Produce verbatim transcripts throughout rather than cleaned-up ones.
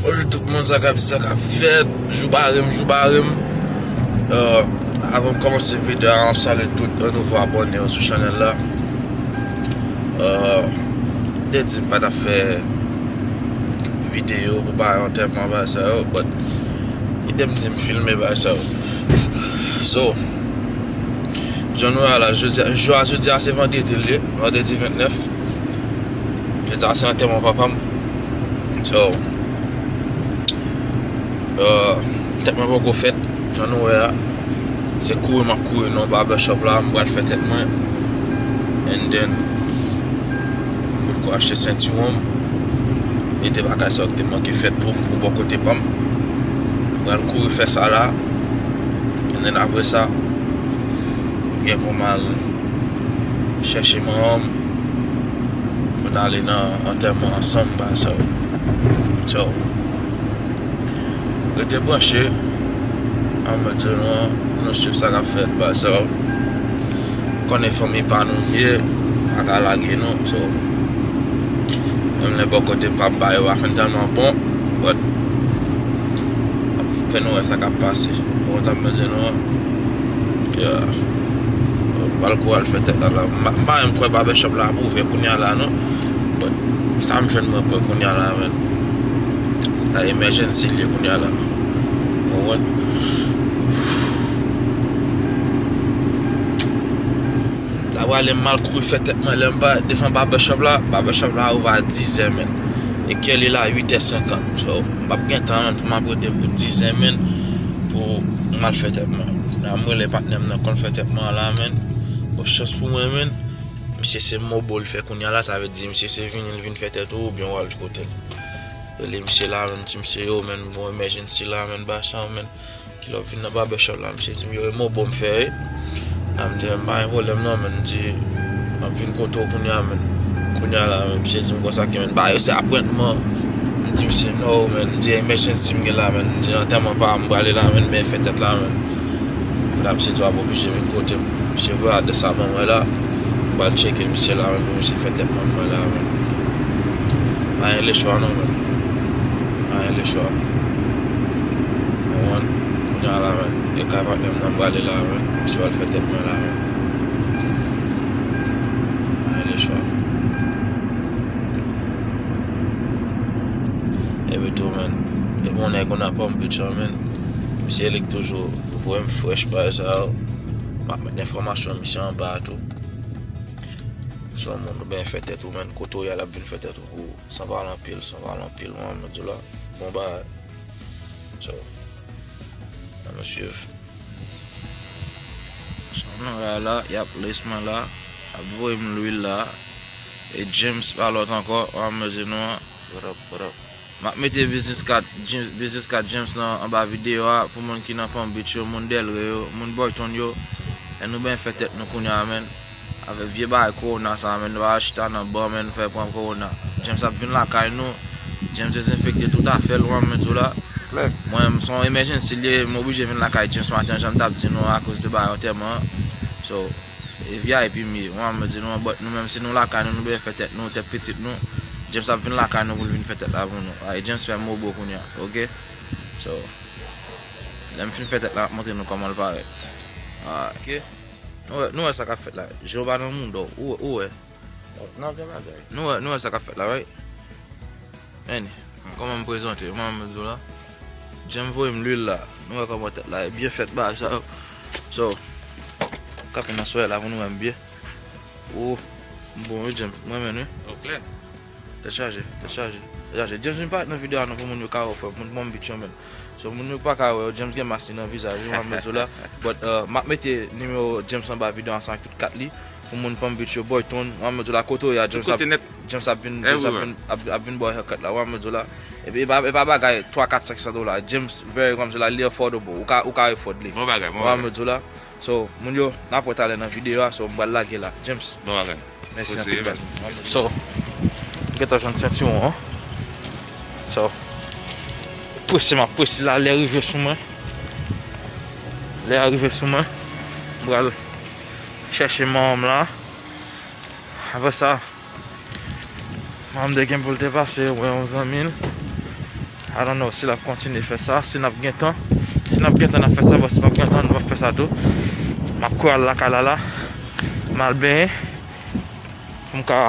Bonjou tout moun, sa k ap di, sa k ap fèt, jou bare m, jou bare m. Euh, avan m kòmanse videyo a, m ap salye tout nouvo abòne yo sou chanèl la. Euh, m te di m pa t ap fè videyo pou bagay antèman, bagay sa yo, but li te m di m filme bagay sa yo. So, jan nou wè a la, jodi a, jou a jodi a se vandredi l ye, vandredi vennèf. Jodi a se antèman papa m. So, euh, tèt mwen poko fèt, jan nou wè a. Se kouri m ap kouri nan barbershop la, m pral fè tèt mwen. And then, m potko achte sentiwon m. E de bagay sa yo ki te manke fèt pou m, pou bò kote pa m. M pral kouri fè sa la. And then apre sa, m gen pou m al chèche manman m pou n ale nan antèman ansanm, bagay sa yo. So, rete branche. An mwen di nou, nou swiv sa k ap fèt, bagay sa yo. Konnen fanmi pa nou ye, pa ka lage nou, so, menm lè bò kote pa m pa yo pa fin tèlman bon, but ap fè nou wè sa k ap pase. Bon, sa m di nou an, yeah. Pral kou al fè tèt la la. M pa, m pa menm kwè barbershop la ap ouvè kounye a la non. But sa m jwenn mwen pran kounye a la, menn. Se ta emergency l ye kounye a la. Ou konprann? M ta prale, m al kouri fè tèt mwen, lè m parèt devan barbershop la, barbershop la ouvè a dizè, menn. E kè li la, uitè senkant. So, m p ap gen tan pou m ap rete pou dizè, menn, pou m al fè tèt mwen. La, m rele patnè m nan konn fè tèt mwen an la, menn. Bon chans pou mwen, menn. Misye se mobo l fè kounye a la, sa vle di misye se vini l vin fè tèt ou, oubyen w al kote l. Rele misye la, menn, di misye, yo, menn, m gon emergency la, menn, bagay sa, menn. Kilè w ap vin nan barbershop la, misye di m, yo, e mobo m fè, wi. La, m di, m pa gen pwoblèm non, menn, m di, m ap vin kote w kounye a, menn. Kounye a la, menn, misye di m konsa ke, menn, bagay yo se apwentman. M di misye, no, menn, m di, emergency m gen la, menn, m di, antèman pa m prale la, menn, men fè tèt la, menn. Kounye a misye di w ap oblije vin kote m. Misye voye adrès la ban mwen la. M pral tcheke misye la, menn, pou misye fè tèt mwen la, menn. Pa gen lechwa non, menn. Pa gen lechwa. Ou konprann? Kounye a la, menn, e kay patnè m nan m prale la, menn. Misye pral fè tèt mwen la, menn. Pa gen lechwa. Epi tou, menn, e bon nèg ou nan Palm Beach an, menn. Misye li k toujou voye m fresh bagay sa yo. M ap met enfòmasyon misye anba a tou. Si yon moun ou byen fè tèt ou, menn, kote w ye a, l ap vin fè tèt ou pou ou. San pale anpil, san pale anpil, mwen, mwen di w la. Bon bagay. So, ann nou swiv. So, nou la, la, y ap lace mwen la, y ap voye m lwil la. E James pa lòt ankò, w ap mezi nou an. What up, what up? M ap mete business card, James, business card James nan anba videyo a pou moun ki nan Palm Beach yo, moun Delray yo, moun Boyton yo. E nou byen fè tèt nou kounye a, menn. Avèk vye bagay corona sa, menn, nou pa chita nan ban, menn, fè pran corona. James ap vin lakay nou. James dezenfekte tout afè l, ou konprann, mwen di w la. Klè. Mwen, m se yon emergency l ye, m oblije vin lakay James maten, jan m t ap di nou, akoz de bagay antèman an. So, e V I P m ye, ou konprann, mwen di nou, but nou menm, si nou lakay nou, nou byen fè tèt nou, tèt pitit nou. James ap vin lakay nou pou l vin fè tèt la pou nou. Ay, James fè m mobo kounye a, oke? So, lè m fin fè tèt la, m ap montre nou kòman l parèt. Ah, oke. Nou wè, nou wè sa k ap fèt la. Je w pa nan mouda w. Ou wè, ou wè. Non, gen bagay. Nou wè, nou wè sa k ap fèt la, right? Annie, kòman m prezante? Kòman m di w la? James voye m lwil la. Nou wè kòman tèt la byen fèt bagay sa yo. So, kanpe nan solèy la pou nou wè m byen. Oh, m bon wi, James. Mwen menm wi. Oklè. Tèt chaje, tèt chaje, tèt chaje. James vin parèt nan videyo a non pou moun yo ka wè w frè, moun Palm Beach yo menm. So, moun yo pa ka wè w, James gen mas li nan vizaj li, mwen mèt di w la. But, uh, m ap mete nimewo James anba videyo ansanm ak tout kat li. Pou moun Palm Beach yo, Boyton, mwen mèt di w la, kote w ye a, James ap, James ap vin, James ap vin, ap, ap vin ba w haircut la, mwen mèt di w la. Epi, e pa, e pa bagay twa, kat, senk san dola. James very, mwen mèt di w la, li affordable. Ou ka, ou ka afford li. Bon bagay, bon bagay. Mwen mèt di w la. So, moun yo, n ap wè talè nan videyo a, so, m pral lage la. James. Bon bagay. Mèsi anpil, baz. So, m gentan jwenn sentiwon an. So, prese m ap prese la, lè rive sou mwen. Lè a rive sou mwen. M pral chèche manman m la. Apre sa, manman m te gen pou l te pase wè yon zanmi l. I don't know si l ap kontinye fè sa, si n ap gen tan. Si n ap gen tan, n ap fè sa, bon, si n ap gen tan, nou ap fè sa tou. M ap kouri al lakay la la. M al benyen. Pou m ka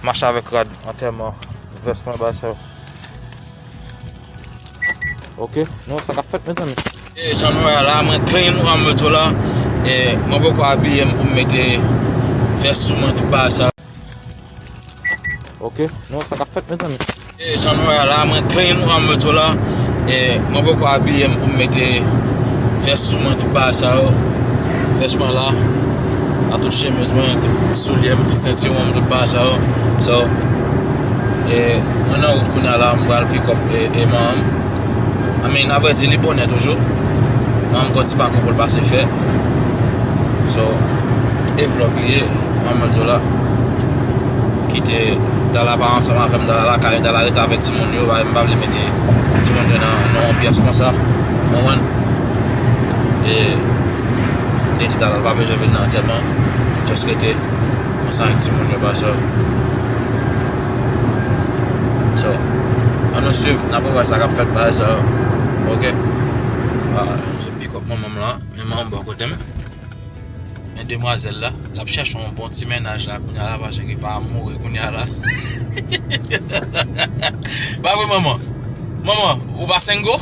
mache avèk rad antèman, vès mwen, bagay sa yo. Ok, nou wè sa k ap fèt, mezanmi. E jan nou wè a la, mwen clean, ou an moto la. E mwen poko abiye m pou m mete vès sou mwen, tout bagay sa. Ok, nou wè sa k ap fèt, mezanmi. E jan nou wè a la, mwen clean, ou an moto la. E mwen poko abiye m pou m mete vès sou mwen, tout bagay sa yo. Vès mwen la. A tout chemiz mwen, tout soulye m, tout sentiwon m, tout bagay sa yo. So, e, mwen nan wout kounye a la, m pral pick up, e, e manman m. I mean, avrèdi, li bonè toujou. Manman m gon ti pakou pou l pase fè. So, e vlòg li ye, manman m di w la. Kite Dala pa ansanm avè m, Dala lakay, Dala rete avèk timoun yo, m pa vle mete timoun yo nan, nan yon anbyans konsa. Ou konprann? E, e si Dala pa bezwen vin nan antèman, just rete ansanm avèk timoun yo, pa sa. So, ann nou swiv, n ap wè sa k ap fèt, pa sa. Ok? Ah, se pick up manman m la, men manman m bò kote m. Men demwazèl la, l ap chèche yon bon ti mennaj la kounye a la, paske pa mouri kounye a la. Pa vre, manman? Manman, ou pa sengo?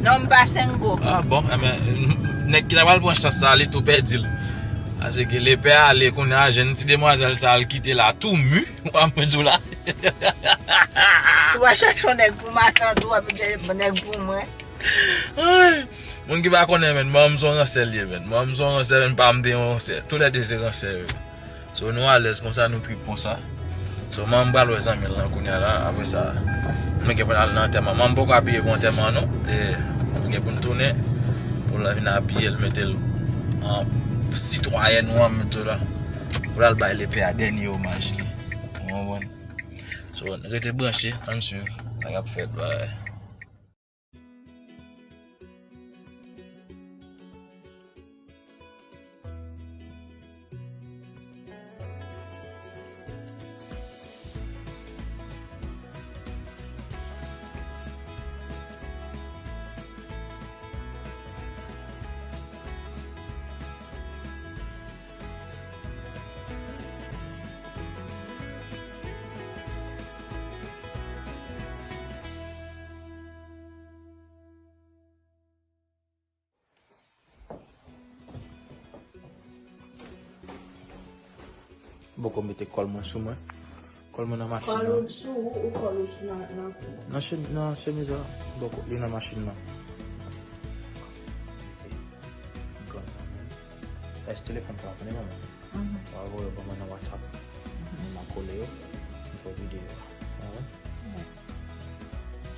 Non, m pa sengo. Ah bon, enben, nèg ki ta pral pran chans sa, li tou pèdi l. Paske lepè ale kounye a, jèn ti demwazèl sa, l kite la tou mi, w ap mwen di w la. Ou va chèche yon nèg pou matant ou, w ap chèche yon nèg pou mwen. Ay, moun ki pa konnen, men, manman m se yon ransè l ye, men. Manman m se yon ransè, men pa m te yon ransè. Toulède se ransè yo. So, nou alèz konsa, nou trip konsa. So, manman m pral wè zanmi l lan kounye a la. Apre sa, mwen gen pou n al nan antèman. Manman m poko abiye pou antèman an, non. E, mwen gen pou n tounen. Pou l vin abiye l, mete l an sitwayèn ou an, mete l la. Pou l al bay lepè a dènye omaj li. Ou konprann? So, rete branche, ann swiv sa k ap fèt, bay. Boko mete kòl mwen sou mwen. Kòl mwen nan machin nan. Kòl ou sou ou, ou kòl ou sou nan, nan kou? Nan chen-, nan chemiz la. Boko, li nan machin nan. Kòl nan men. Èske telefòn pa vle, manman? Mhm. W a voye ban mwen nan WhatsApp. Mhm. Mwen m a kole yo. M fè videyo. Ou konprann? Wi.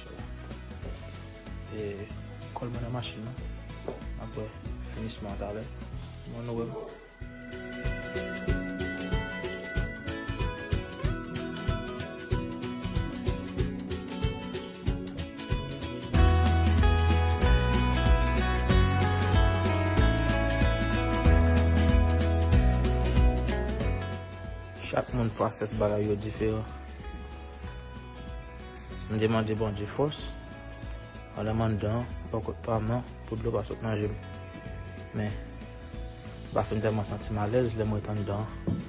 So, e, kòl mwen nan machin nan. Apre, finisman an talè. Mwen nou wè m. Chak moun pwosès bagay yo diferan. M te mande Bondye fòs. Pandan m anndan an, bò kot pa m nan, pou dlo pa sot nan je m. Men, m pa fin tèlman santi m alèz lè m ret anndan an.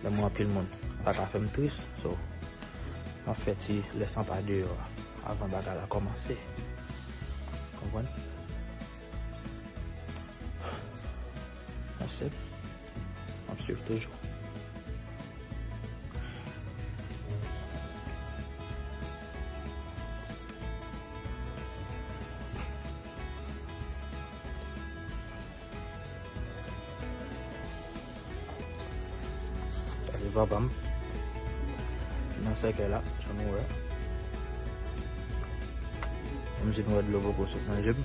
Lè m wè anpil moun, sa ka fè m tris. So, m ap fè ti lè sanpa deyò a, avan bagay la kòmanse. Konprann? That's it. M ap swiv toujou. Sa se papa m. Nan sèkèy la, jan nou wè. Kòmsi nou wè dlo poko sot nan je m.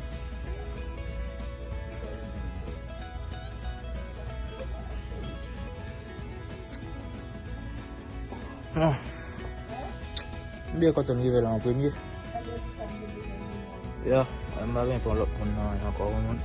Ah. M byen kontan m rive la an premye. Ya, m pa gen pou lòt moun nan ankò, moun.